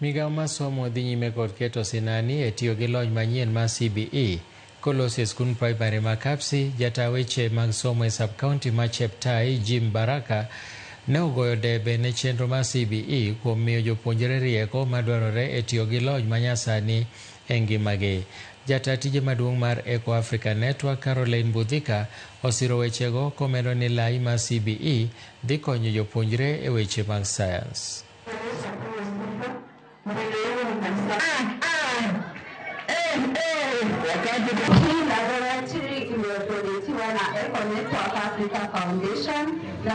Migawo mar somo dhi nyime kod keto sinani e tiyo gi lony manyien mar CBE. Kolosi e skund primary ma Kapsi, jata weche mag somo e sub-county ma Cheptai, Jim Baraka, ne ogoyo debe ne chenro mar CBE kuom miyo jopuonjre rieko madwarore e tiyo gi lony manyasani e ngimagi. Jata tije maduong' mar Eco Africa Network, Caroline Budhika, osiro wechego komedo ni lai mar CBE dhi konyo jopuonjre e weche mag science. Hii laboratory imedonatiwa na Eco Network Africa Foundation na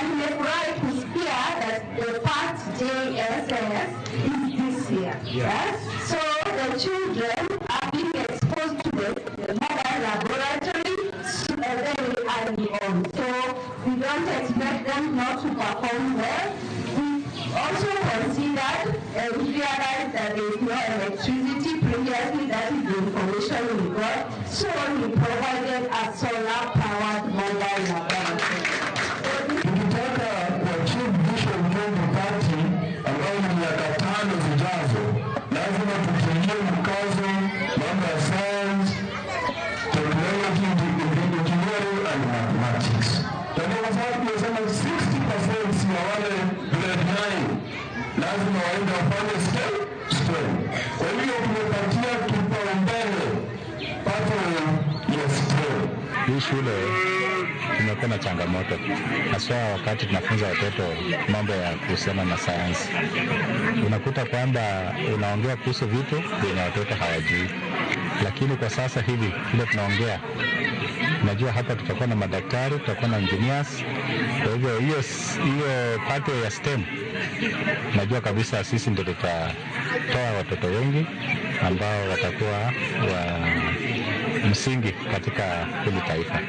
nimefurahi kusikia that the first JSS is this year. Yeah. So the children are being exposed to the mobile laboratory very early on. So we don't expect them not to perform well. We also considered and realized that there is no electricity previously. That is the information we got. So we provided a solar-powered mobile laboratory. Tukitaka kuachieve Vision 2030 ambayo ni miaka 5 zijazo, lazima tutilie mkazo mambo ya science, technology, engineering and mathematics. Na ndio kwa sababu tunasema 60% ya wale grade 9 lazima waende wafanye STEM. Kwa hiyo tumepatia kipaumbele pathway ya STEM. Hii shule tumekuwa na changamoto haswa wakati tunafunza watoto mambo ya kuhusiana na sayansi. Unakuta kwamba unaongea kuhusu vitu vyenye watoto hawajui, lakini kwa sasa hivi vile tunaongea, najua hapa tutakuwa na madaktari, tutakuwa na engineers. Kwa hivyo hiyo pathway ya STEM najua kabisa sisi ndio tutatoa watoto wengi ambao watakuwa wa msingi katika hili taifa.